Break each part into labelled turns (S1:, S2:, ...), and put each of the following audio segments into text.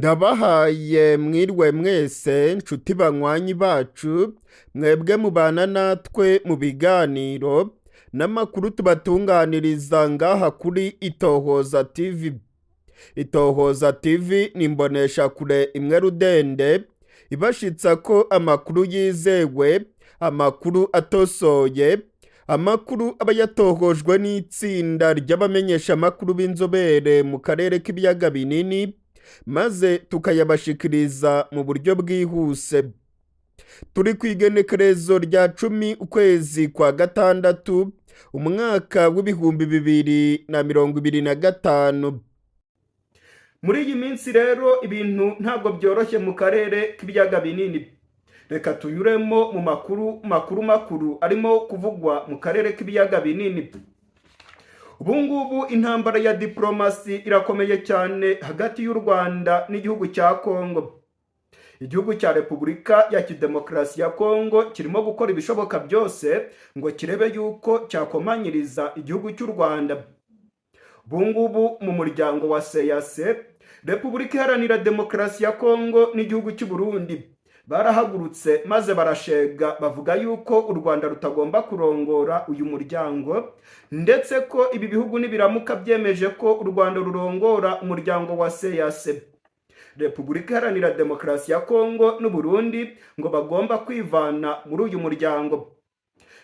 S1: Ndabahaye mwiriwe mwese nshuti banywanyi bacu, mwebwe mubana natwe mu biganiro n'amakuru tubatunganiriza ngaha kuri Itohoza TV. Itohoza TV ni imboneshakure imwe rudende ibashitsa ko amakuru yizewe, amakuru atosoye, amakuru aba yatohojwe n'itsinda ry'abamenyeshamakuru b'inzobere mu karere k'ibiyaga binini, maze tukayabashikiriza mu buryo bwihuse. Turi ku igenekerezo rya 10 ukwezi kwa gatandatu umwaka w'2025. Muri iyi minsi rero ibintu ntabwo byoroshye mu karere k'ibiyaga binini. Reka tunyuremo mu makuru makuru makuru arimo kuvugwa mu karere k'ibiyaga binini. Ubu ngubu intambara ya diplomasi irakomeye cyane hagati y'u Rwanda n'igihugu cya Kongo. Igihugu cya Repubulika ya Kidemokarasi ya Kongo kirimo gukora ibishoboka byose ngo kirebe yuko cyakomanyiriza igihugu cy'u Rwanda. Ubu ngubu mu muryango wa CEEAC, Repubulika Iharanira Demokarasi ya Kongo n'igihugu cy'u Burundi barahagurutse maze barashega, bavuga yuko u Rwanda rutagomba kurongora uyu muryango, ndetse ko ibi bihugu nibiramuka byemeje ko u Rwanda rurongora umuryango wa CEEAC, Repubulika Iharanira Demokarasi ya Kongo n'u Burundi ngo bagomba kwivana muri uyu muryango.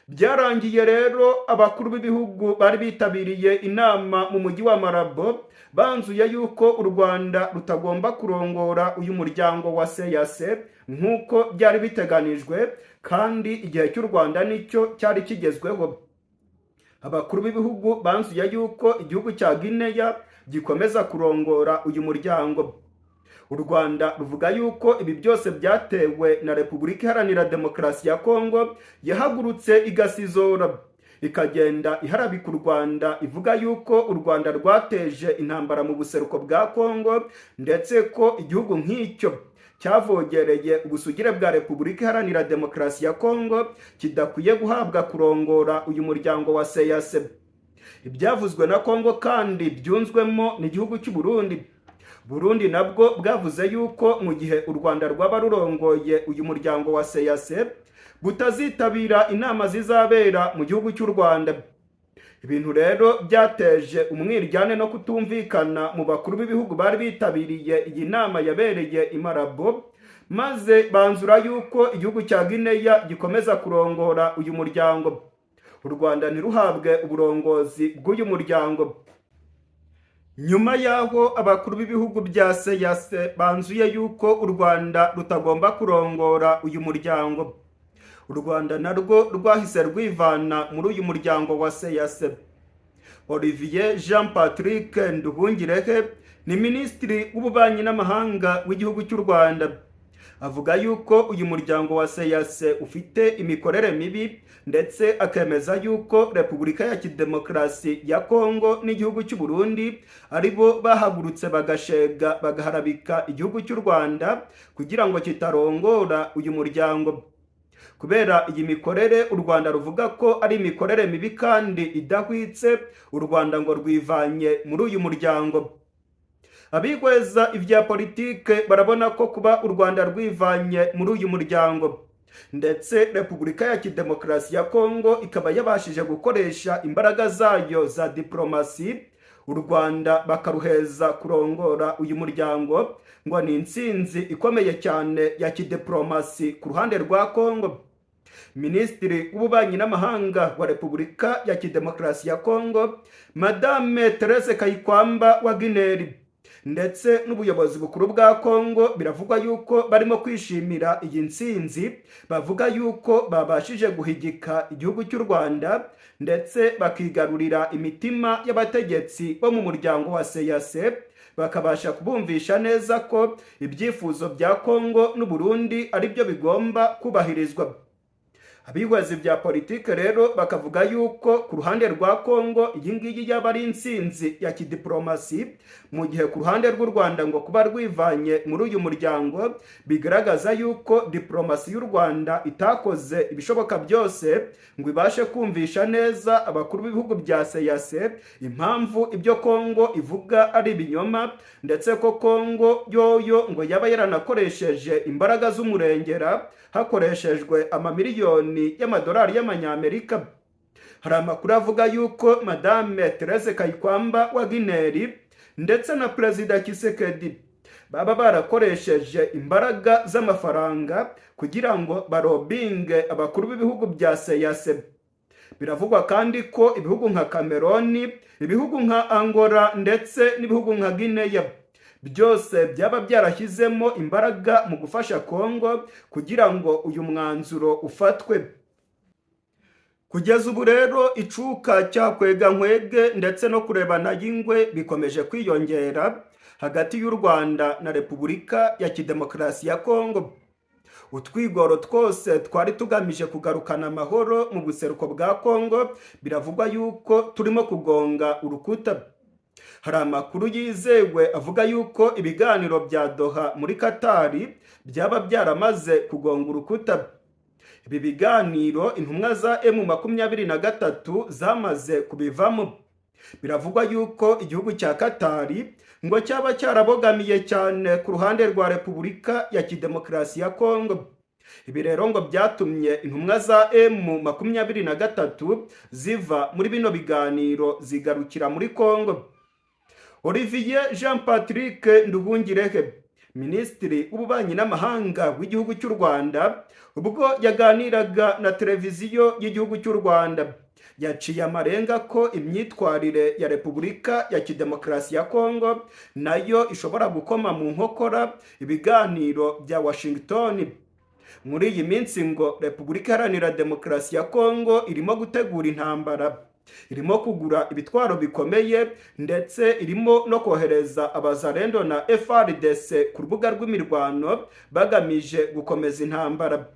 S1: Byarangiye rero abakuru b'ibihugu bari bitabiriye inama mu mujyi wa Malabo banzuye yuko u Rwanda rutagomba kurongora uyu muryango wa CEEAC nk'uko byari biteganijwe, kandi igihe cy'u Rwanda nicyo cyari kigezweho. Abakuru b'ibihugu banzuye yuko igihugu cya Guinea gikomeza kurongora uyu muryango. U Rwanda ruvuga yuko ibi byose byatewe na Repubulika Iharanira Demokarasi ya Kongo yahagurutse igasizora, ikagenda iharabika u Rwanda, ivuga yuko u Rwanda rwateje intambara mu buseruko bwa Kongo, ndetse ko igihugu nk'icyo cyavogereye ubusugire bwa Repubulika Iharanira Demokarasi ya Kongo kidakwiye guhabwa kurongora uyu muryango wa CEEAC. Ibyavuzwe na Kongo kandi byunzwemo n'igihugu cy'u Burundi. Burundi nabwo bwavuze yuko mu gihe u Rwanda rwaba rurongoye uyu muryango wa CEEAC butazitabira inama zizabera mu gihugu cy'u Rwanda. Ibintu rero byateje umwiryane no kutumvikana mu bakuru b'ibihugu bari bitabiriye iyi nama yabereye i Malabo, maze banzura yuko igihugu cya Guinea gikomeza kurongora uyu muryango, u Rwanda ntiruhabwe uburongozi bw'uyu muryango. Nyuma y'aho abakuru b'ibihugu bya CEEAC banzuye yuko u Rwanda rutagomba kurongora uyu muryango, u Rwanda narwo rwahise rwivana muri uyu muryango wa CEEAC. Olivier Jean Patrick Nduhungirehe ni minisitiri w'ububanyi n'amahanga w'igihugu cy'u Rwanda. Avuga yuko uyu muryango wa CEEAC ufite imikorere mibi, ndetse akemeza yuko Repubulika ya Kidemokarasi ya Kongo n'igihugu cy'u Burundi aribo bahagurutse bagashega, bagaharabika igihugu cy'u Rwanda kugira ngo kitarongora uyu muryango. Kubera iyi mikorere u Rwanda ruvuga ko ari imikorere mibi kandi idahwitse, u Rwanda ngo rwivanye muri uyu muryango. Abigweza ibya politike barabona ko kuba u Rwanda rwivanye muri uyu muryango, ndetse Repubulika ya Kidemokarasi ya Kongo ikaba yabashije gukoresha imbaraga zayo za diplomasi, u Rwanda bakaruheza kurongora uyu muryango, ngo ni intsinzi ikomeye cyane ya kidiplomasi ku ruhande rwa Kongo. Minisitiri w'ububanyi n'amahanga wa Repubulika ya Kidemokarasi ya Kongo, Madame Therese Kayikwamba Wagner, ndetse n'ubuyobozi bukuru bwa Kongo biravugwa yuko barimo kwishimira iyi ntsinzi, bavuga yuko babashije guhigika igihugu cy'u Rwanda, ndetse bakigarurira imitima y'abategetsi bo mu muryango wa CEEAC, bakabasha kubumvisha neza ko ibyifuzo bya Kongo n'u Burundi ari byo bigomba kubahirizwa. Abihweza ibya politike rero bakavuga yuko ku ruhande rwa Kongo iyi ngiyi yaba ari intsinzi ya kidiplomasi, mu gihe ku ruhande rw'u Rwanda ngo kuba rwivanye muri uyu muryango bigaragaza yuko diplomasi y'u Rwanda itakoze ibishoboka byose ngo ibashe kumvisha neza abakuru b'ibihugu bya CEEAC impamvu ibyo Kongo ivuga ari ibinyoma, ndetse ko Kongo yoyo ngo yaba yaranakoresheje imbaraga z'umurengera hakoreshejwe amamiliyoni y'amadolari y'amanyamerika. Hari amakuru avuga yuko Madame Therese Kayikwamba Wagner ndetse na Perezida Tshisekedi baba barakoresheje imbaraga z'amafaranga kugira ngo barobinge abakuru b'ibihugu bya CEEAC. Biravugwa kandi ko ibihugu nka Cameroon, ibihugu nka Angola ndetse n'ibihugu nka Guinea byose byaba byarashyizemo imbaraga mu gufasha Kongo kugira ngo uyu mwanzuro ufatwe. Kugeza ubu rero icuka cya kwega nkwege ndetse no kurebana y'ingwe bikomeje kwiyongera hagati y'u Rwanda na Repubulika ya Kidemokarasi ya Kongo. Utwigoro twose twari tugamije kugarukana amahoro mu buseruko bwa Kongo biravugwa yuko turimo kugonga urukuta. Hari amakuru yizewe avuga yuko ibiganiro bya Doha muri Katari byaba byaramaze kugonga urukuta. Ibi biganiro intumwa za M23 zamaze kubivamo. Biravugwa yuko igihugu cya Katari ngo cyaba cyarabogamiye cyane ku ruhande rwa Repubulika ya Kidemokarasi ya Kongo. Ibi rero ngo byatumye intumwa za M23 ziva muri bino biganiro zigarukira muri Kongo. Olivier Jean Patrick Nduhungirehe, Minisitiri w'Ububanyi n'Amahanga w'igihugu cy'u Rwanda, ubwo yaganiraga na televiziyo y'igihugu cy'u Rwanda, yaciye amarenga ko imyitwarire ya Repubulika ya Kidemokarasi ya Kongo nayo ishobora gukoma mu nkokora ibiganiro bya Washington. Muri iyi minsi ngo Repubulika Iharanira Demokarasi ya Kongo irimo gutegura intambara, irimo kugura ibitwaro bikomeye, ndetse irimo no kohereza abazarendo na FARDC ku rubuga rw'imirwano bagamije gukomeza intambara.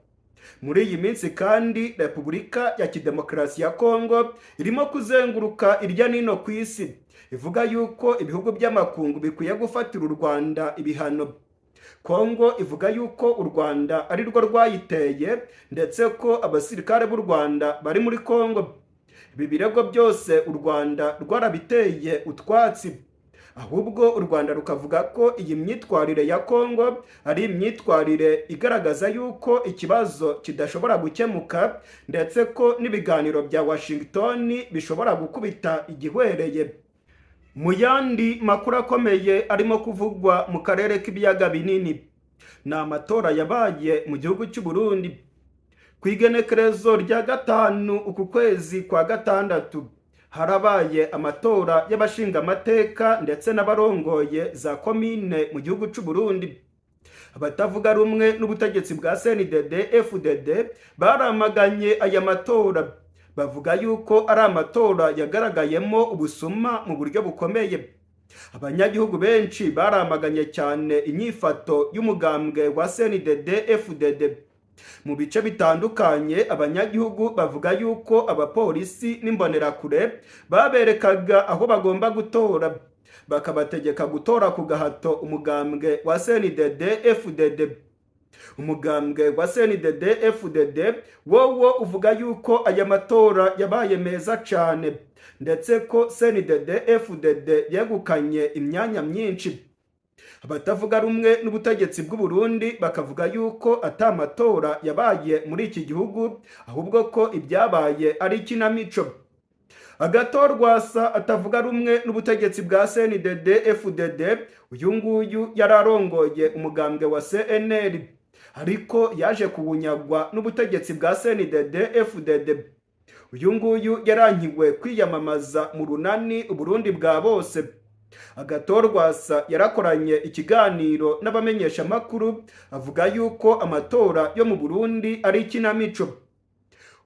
S1: Muri iyi minsi kandi Repubulika ya Kidemokarasi ya Kongo irimo kuzenguruka irya nino ku isi ivuga yuko ibihugu by'amakungu bikwiye gufatira u Rwanda ibihano. Kongo ivuga yuko u Rwanda ari rwo rwayiteye, ndetse ko abasirikare b'u Rwanda bari muri Kongo. Ibi birego byose u Rwanda rwarabiteye utwatsi, ahubwo u Rwanda rukavuga ko iyi myitwarire ya Kongo ari imyitwarire igaragaza yuko ikibazo kidashobora gukemuka, ndetse ko n'ibiganiro bya Washington bishobora gukubita igihwereye. Mu yandi makuru akomeye arimo kuvugwa mu karere k'ibiyaga binini ni amatora yabaye mu gihugu cy'u Burundi ku igenekerezo rya 5 uku kwezi kwa 6. Harabaye amatora y'abashingamateka ndetse n'abarongoye za komine mu gihugu cy'u Burundi. Abatavuga rumwe n'ubutegetsi bwa CNDD FDD baramaganye aya matora, bavuga yuko ari amatora yagaragayemo ubusuma mu buryo bukomeye. Abanyagihugu benshi baramaganye cyane inyifato y'umugambwe wa CNDD FDD. Mu bice bitandukanye abanyagihugu bavuga yuko abapolisi n'imbonerakure baberekaga aho bagomba gutora, bakabategeka gutora ku gahato umugambwe wa CNDD FDD. Umugambwe wa CNDD FDD wowo uvuga yuko aya matora yabaye meza cyane, ndetse ko CNDD FDD yegukanye imyanya myinshi. Abatavuga rumwe n'ubutegetsi bw'u Burundi bakavuga yuko ata matora yabaye muri iki gihugu, ahubwo ko ibyabaye ari ikinamico. Agathon Rwasa atavuga rumwe n'ubutegetsi bwa CNDD FDD, uyu nguyu yararongoye umugambwe wa CNL, ariko yaje kuwunyagwa n'ubutegetsi bwa CNDD FDD. Uyu nguyu yarankiwe kwiyamamaza mu runani Uburundi bwa bose. Agathon Rwasa yarakoranye ikiganiro n'abamenyeshamakuru avuga yuko amatora yo mu Burundi ari ikinamico.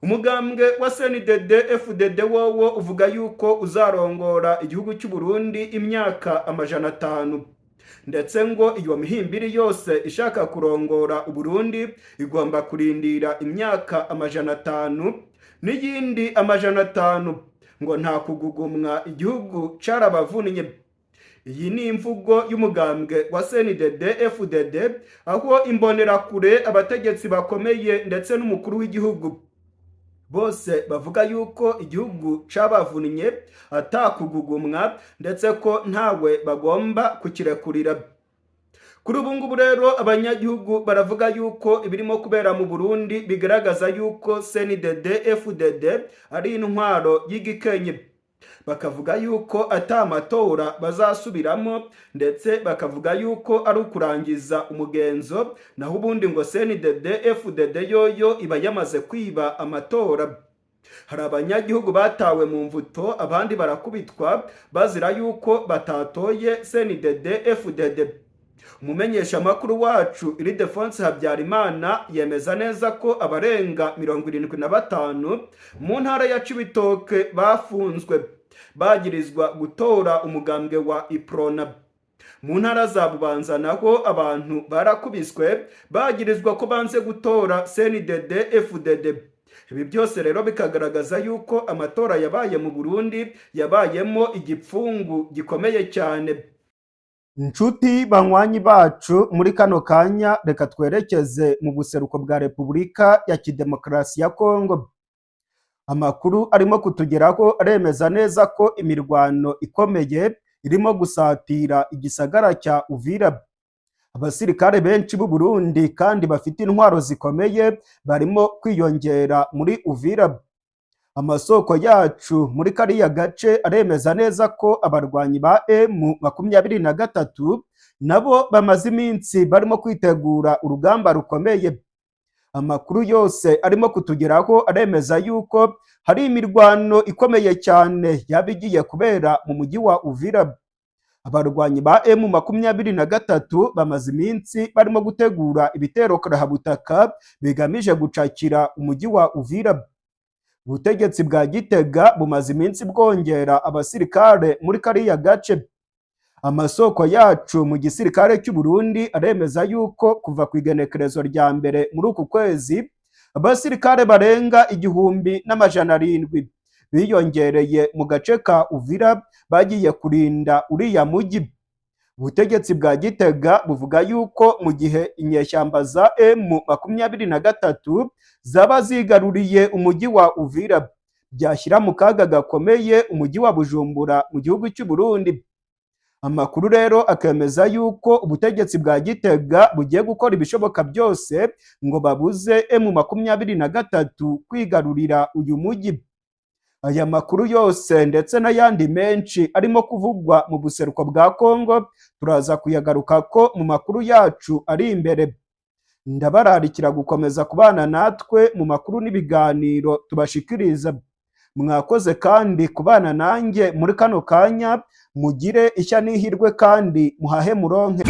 S1: Umugambwe wa CNDD FDD wowo uvuga yuko uzarongora igihugu cy'u Burundi imyaka 500. Ndetse ngo iyo mihimbiri yose ishaka kurongora Uburundi igomba kurindira imyaka 500 n'iyindi 500, ngo nta kugugumwa, igihugu carabavunnye. Iyi ni imvugo y'umugambwe wa CNDD FDD, aho imbonerakure, abategetsi bakomeye ndetse n'umukuru w'igihugu bose bavuga yuko igihugu cabavunnye atakugugumwa, ndetse ko ntawe bagomba kukirekurira. Kuri ubu ngubu rero abanyagihugu baravuga yuko ibirimo kubera mu Burundi bigaragaza yuko CNDD FDD ari intwaro y'igikenye, bakavuga yuko ata matora bazasubiramo, ndetse bakavuga yuko ari ukurangiza umugenzo, naho ubundi ngo CNDD FDD yoyo iba yamaze kwiba amatora. Hari abanyagihugu batawe mu mvuto, abandi barakubitwa bazira yuko batatoye CNDD FDD. Umumenyeshamakuru wacu Ildefonse Habyarimana yemeza neza ko abarenga 75 mu ntara ya Cibitoke bafunzwe bagirizwa gutora umugambwe wa Iprona. Mu ntara za Bubanza naho abantu barakubiswe bagirizwa ko banze gutora CNDD FDD. Ibi byose rero bikagaragaza yuko amatora yabaye mu Burundi yabayemo igipfungu gikomeye cyane. Nshuti banywanyi bacu, muri kano kanya reka twerekeze mu buseruko bwa Repubulika ya Kidemokarasi ya Kongo. Amakuru arimo kutugeraho aremeza neza ko imirwano ikomeye irimo gusatira igisagara cya Uvira. Abasirikare benshi b'u Burundi kandi bafite intwaro zikomeye barimo kwiyongera muri Uvira. Amasoko yacu muri kariya gace aremeza neza ko abarwanyi ba M23 nabo bamaze iminsi barimo kwitegura urugamba rukomeye. Amakuru yose arimo kutugeraho aremeza yuko hari imirwano ikomeye cyane yaba igiye kubera mu mujyi wa Uvira. Abarwanyi ba M23 bamaze iminsi barimo gutegura ibitero karahabutaka bigamije gucakira umujyi wa Uvira. Ubutegetsi bwa Gitega bumaze iminsi bwongera abasirikare muri kariya gace. Amasoko yacu mu gisirikare cy'u Burundi aremeza yuko kuva ku igenekerezo rya mbere muri uku kwezi abasirikare barenga 1700 biyongereye mu gace ka Uvira bagiye kurinda uriya mujyi. Ubutegetsi bwa Gitega buvuga yuko mu gihe inyeshyamba za M23 zaba zigaruriye umujyi wa Uvira, byashyira mu kaga gakomeye umujyi wa Bujumbura mu gihugu cy'u Burundi. Amakuru rero akemeza yuko ubutegetsi bwa Gitega bugiye gukora ibishoboka byose ngo babuze M23 kwigarurira uyu mujyi. Aya makuru yose ndetse n'ayandi menshi arimo kuvugwa mu buseruko bwa Kongo turaza kuyagaruka ko mu makuru yacu ari imbere. Ndabararikira gukomeza kubana natwe mu makuru n'ibiganiro tubashikiriza. Mwakoze kandi kubana nanjye muri kano kanya, mugire ishya n'ihirwe kandi muhahe muronke.